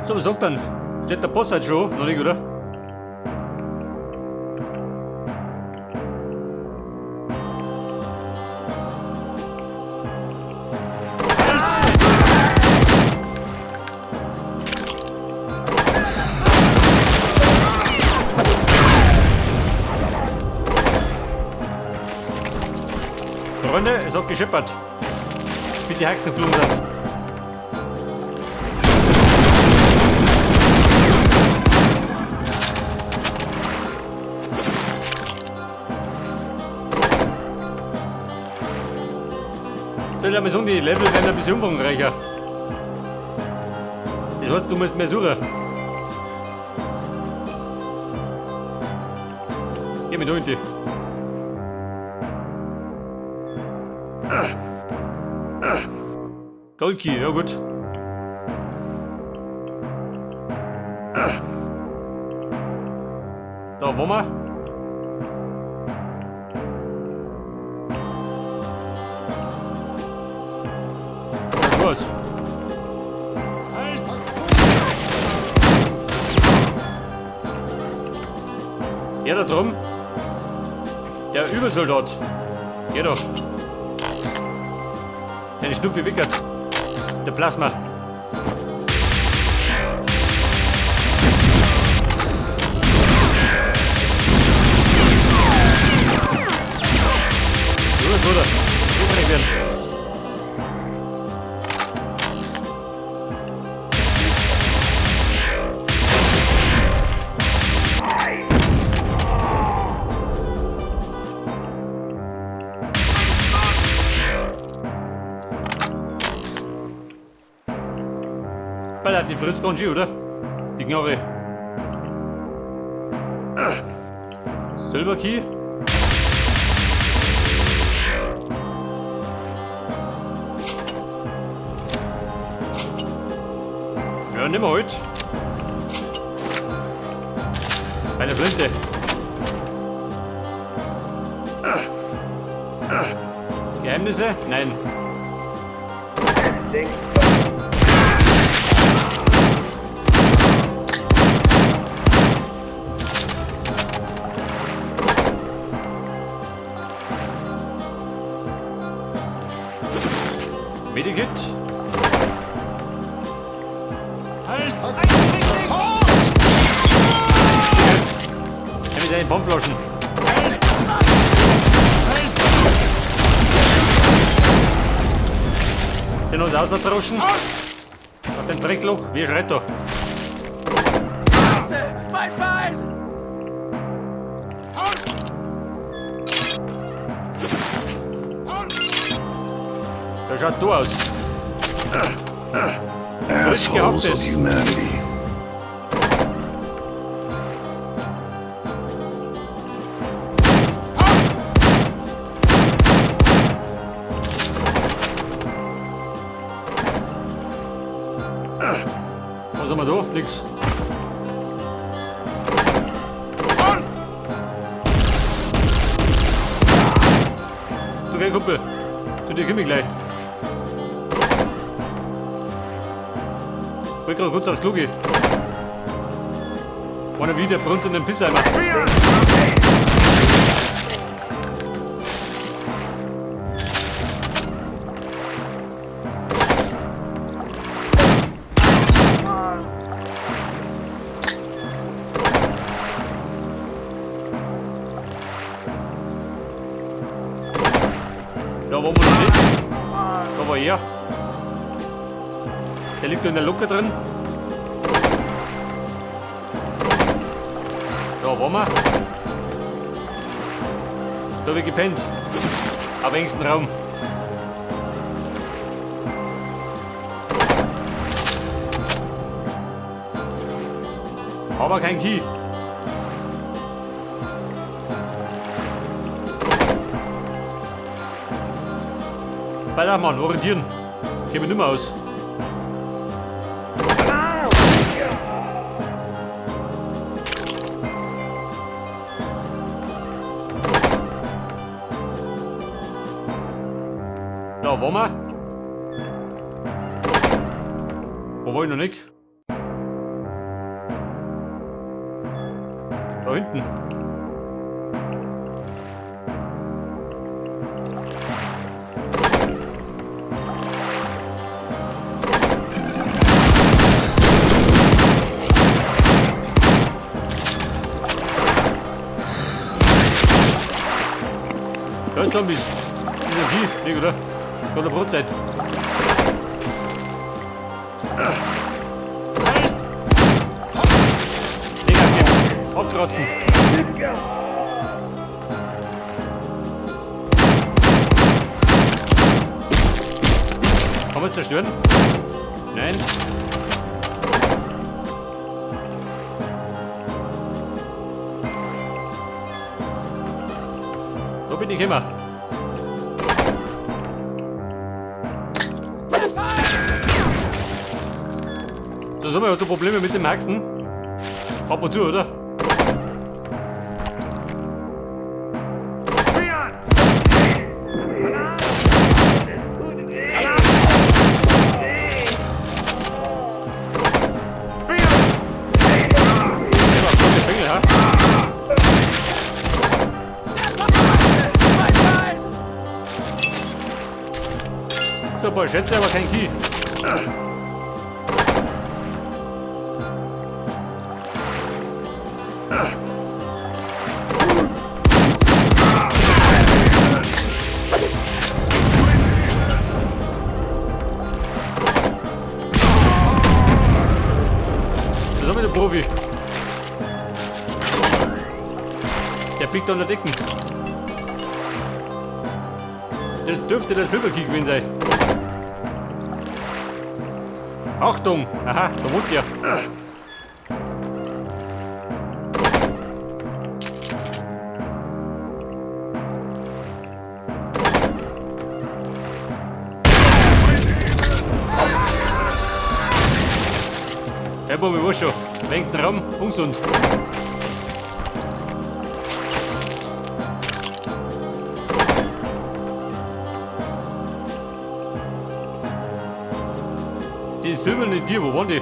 So, was sagt dann? Steht der Boss halt schon? Noch nicht, oder? Freunde, es hat gescheppert. Wie die Haxen geflogen sind. Soll ich mal sagen, die Level werden ein bisschen umfangreicher. Das heißt, du musst mehr suchen. Geh mit unten. Goldkey, ja gut. Da waren wir. Das war's. Ja, da drum. Der Übersoldat. Geh doch. Eine Schnupfe wickert. Der Plasma. Gut, oder? Übrig werden. Alter, die frisst ganz schön, oder? Die Knarre. Silver Key. Ja, nimm mal heute. Eine Flinte. Geheimnisse? Nein. Medikit. Halt! Ja, mit deinen Pfandflaschen. Den hat rausgedroschen. Auf dem Dreckloch, wie schreit da? Scheiße! Mein Bein! Der schaut da aus. Assholes of humanity. Was haben wir da? Nix. Du, gell, Kumpel. Zu dir komm ich gleich. Wollte gerade kurz aufs Klo gehen. Einer wieder brunnt in den Pisseimer. Da waren wir noch nicht. Da war er. Der liegt da in der Luke drin. Da waren wir. Da hab ich gepennt. Auf engstem Raum. Aber kein Key. Weiter, Mann, orientieren. Geh mir nimmer aus. Da waren wir. Wo war ich noch nicht? Da hinten. Da ist Zombies. Das ist ein Vieh, nee, oder? Von der Brotzeit. Ding abgeben. Abkratzen. Kann man es zerstören? Nein. Da bin ich immer. Da haben wir ja Probleme mit dem Haxen. Ab und zu, oder? So, ein paar Schätze, aber kein Key. Das ist aber der Profi. Der biegt an der Decken. Das dürfte der Silberkey gewesen sein. Achtung! Aha, da wohnt der. Der Bub, ich weiß schon. Lenkt den Raum, ungesund. Die silberne Tier, wo waren die?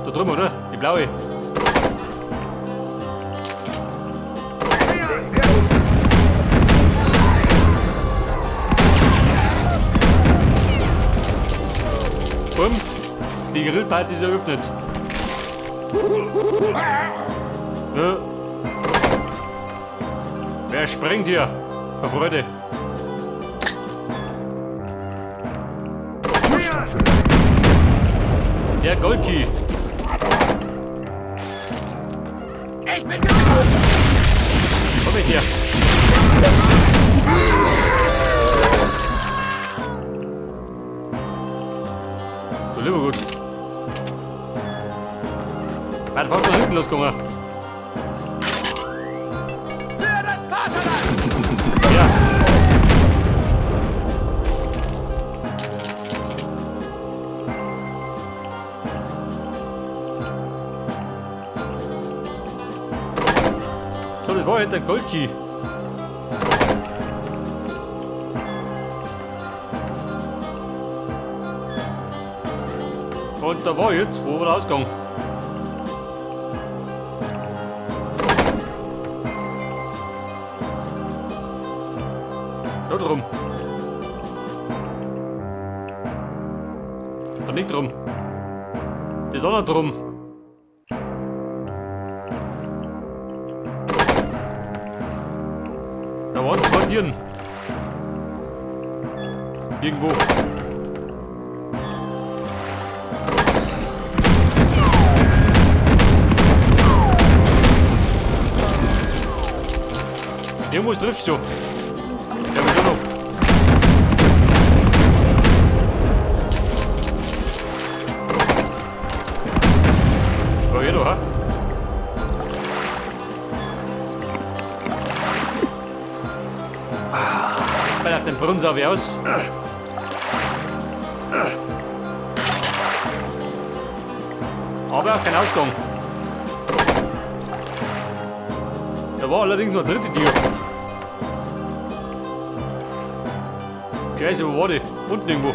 Da drüben, oder? Die blaue. Bumm. Die Grillparty ist eröffnet. Ja. Wer sprengt hier? Vor Freude. Der Goldkey. Ich bin gespannt! Komm mit dir. So, lieber gut. Warte, fahrt nach hinten losgegangen. Für das Vaterland! Ja. So, das war halt der Goldkey. Und da war jetzt, wo war der Ausgang? Da drum. Da nicht drum. Das ist auch noch drum. Da waren zwei Tieren. Irgendwo. Irgendwo triffst du. Ja, wieso noch? Oh, hier doch, ha? Bei dem Brunnen sah wie aus. Aber auch kein Ausgang. Da war allerdings noch eine dritte Tür. Scheiße, wo war die? Unten irgendwo.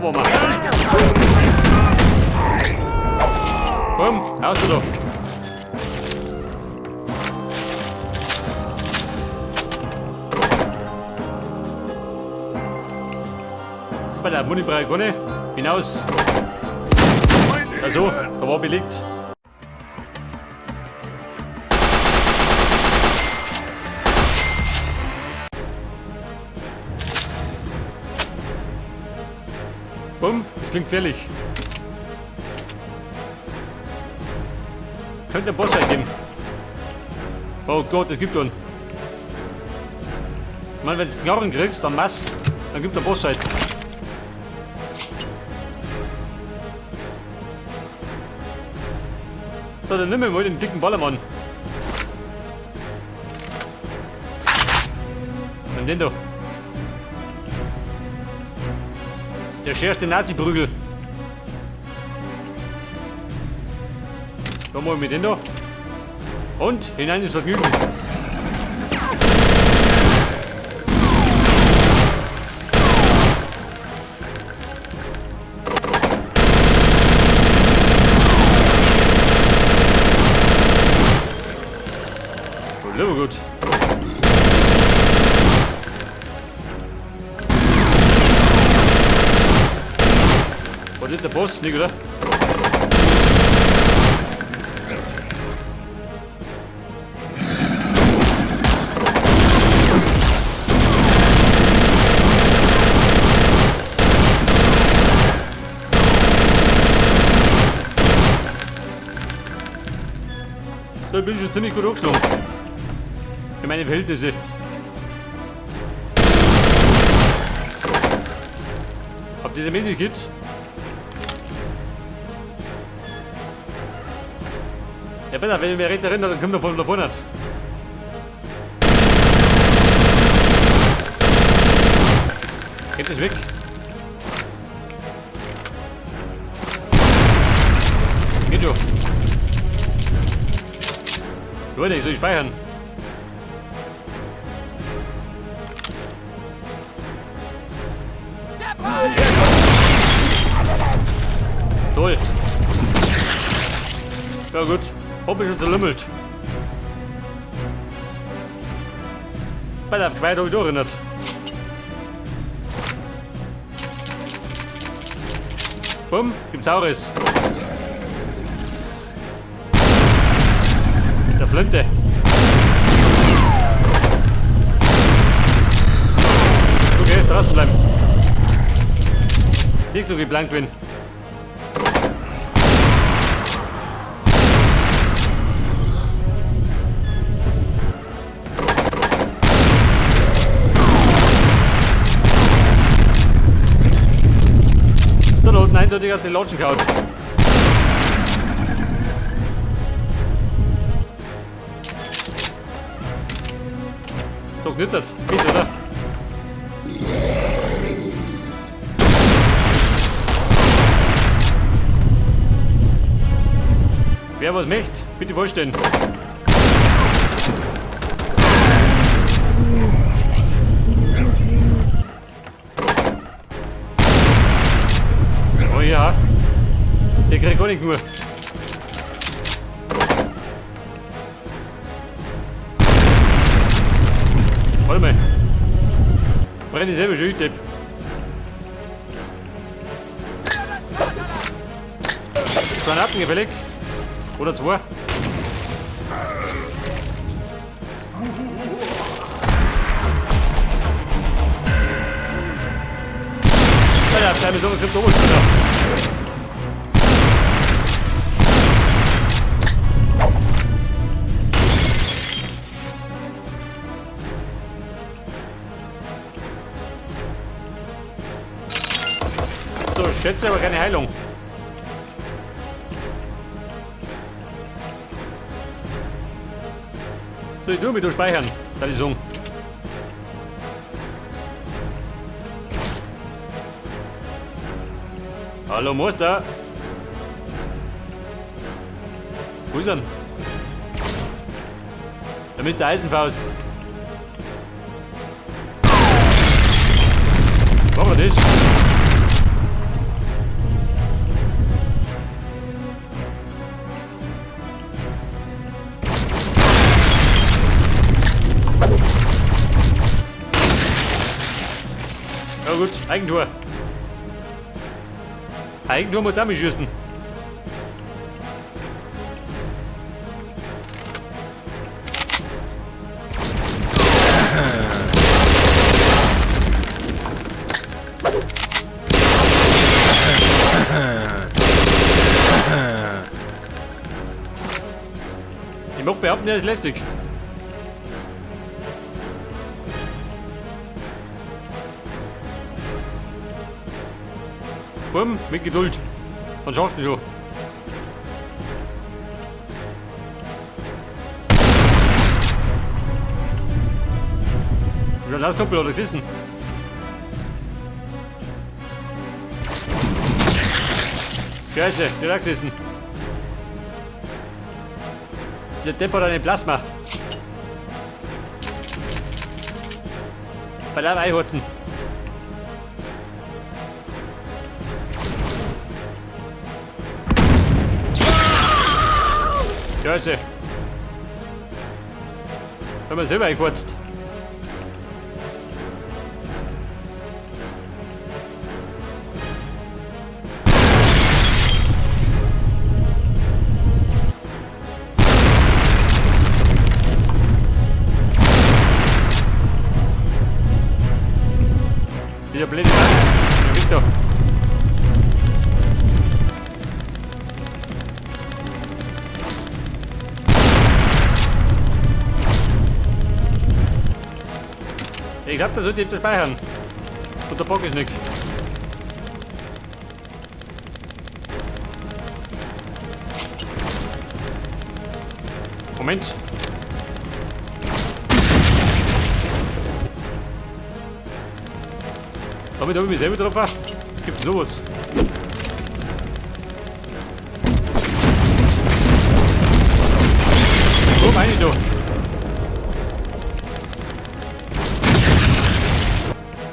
Da waren wir. Bumm, raus da. Bei der Muni brauche ich. Hinaus. Also, da war belegt. Bumm, das klingt gefährlich. Könnte ein Boss geben. Oh Gott, es gibt einen. Ich meine, wenn du Knarren kriegst, dann Mass, dann gibt der Boss halt. So, dann nimm mir mal den dicken Ballermann. Nimm den da. Der schärfste Nazi-Prügel. Da mal mit den da. Und hinein ins Vergnügen. Oh, lieber gut. Was ist der Boss, nicht, oder? Da bin ich schon ziemlich gut angeschlagen. Für meine Verhältnisse. Habt ihr diese Medikit? Ja, besser, wenn ich mich recht erinnere, dann kommt er von da vorne. Geht das weg? Geht schon. Leute, ich soll speichern. Toll. Ja gut, hab mich schon zerlümmelt. Bei der Geschweit hab ich da erinnert. Bumm, gibt's Saures. Der Flinte. Okay, draußen bleiben. Nicht so geplant bin. So, da unten eindeutig hat die Latschen gehauen. So knittert. Ist, oder? Wer was möchte, bitte vorstellen. Oh ja. Der kriegt gar nicht nur. Warte mal. Brenne selber schon, Depp. Granaten gefällig. Oder zwei. Ja, bleib mir sowas kommt da. So, ich schätze aber keine Heilung. So, ich tue mich da speichern, da die sagen. Hallo Meister. Wo ist er? Der Mr. Eisenfaust. War er das? Ja gut, Eigentor. Eigentor muss damit schießen. Ich mag behaupten, er ist lästig. Komm, mit Geduld. Dann schaffst du schon. Lass Kumpel oder Kisten. Scheiße, der hat gesessen. Der Depp hat einen Plasma. Bei der Einhurzen. Scheiße. Haben wir selber eingehurzt. Dieser blöde Mann. Der Victor. Ich glaube, da sollte ich das speichern. Und der Bock ist nicht. Moment. Damit habe ich mich selber getroffen. Gibt sowas. Wo meine ich da?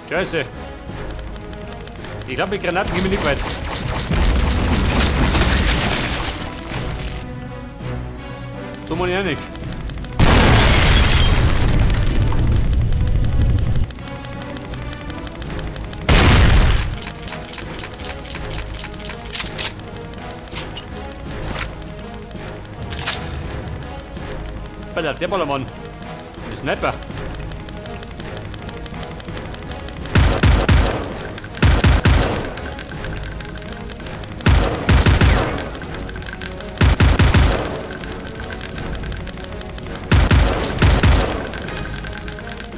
Scheiße. Ich glaube, mit Granaten gehen wir nicht weit. So meine ich auch nicht. Alter, der Ballermann. Der Sniper.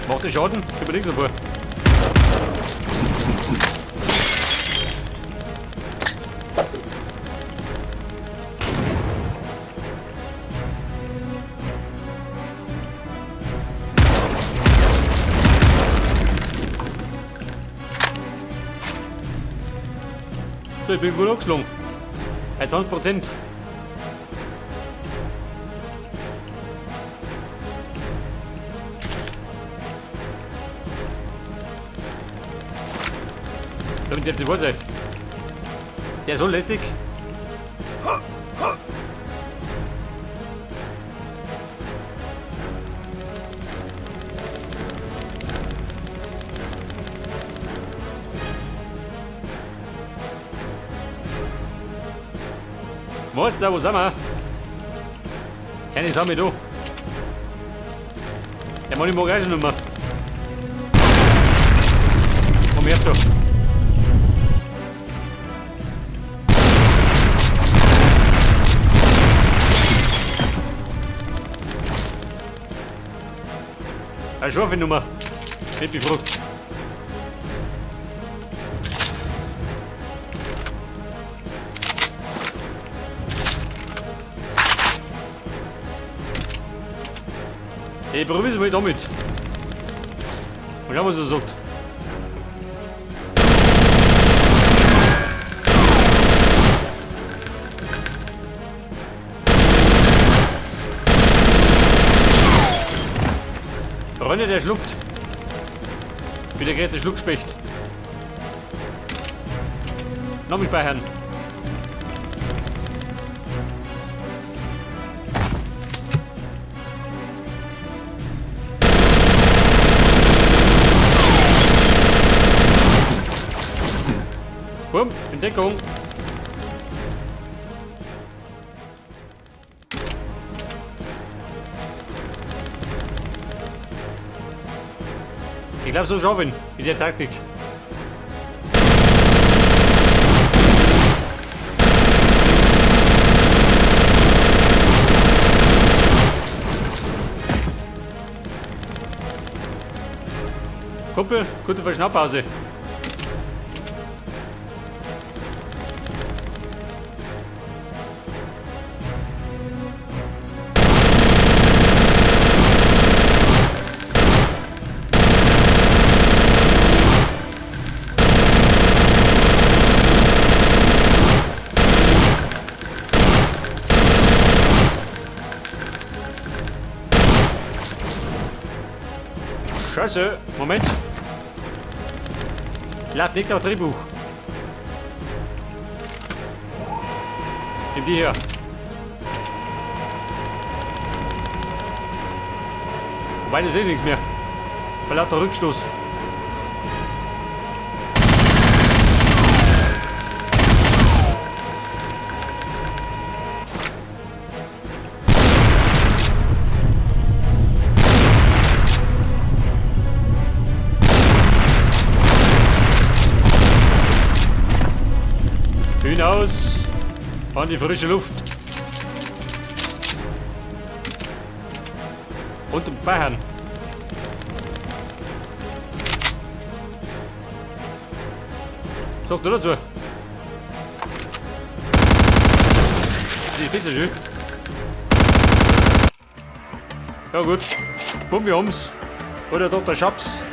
Macht der Schaden? Überleg's vor. So, ich bin gut angeschlagen. 20%. Damit darf die wohl sein. Der ist so lästig. Was da, wo sind wir? Keine Sau mehr da. Der Mann, ich mag auch schon nicht mehr. Komm her, da. Eine scharfe Nummer. Nicht befragt. Ich probier's mal damit. Mal schauen, was er sagt. Freunde, der schluckt. Wie der Grete Schluckspecht. Noch mich speichern. Bumm, in Deckung. Ich glaube, so schaffen mit der Taktik. Kumpel, gute Verschnaufpause. Scheiße, Moment. Läuft nicht nach Drehbuch. Nimm die hier. Wobei, das ist eh nichts mehr. Bei lauter Rückstoß. Hinaus an die frische Luft. Und in Bayern. Sag du dazu. Die ist besser schön. Ja gut. Bumm, wir haben's. Oder Dr. Schaps.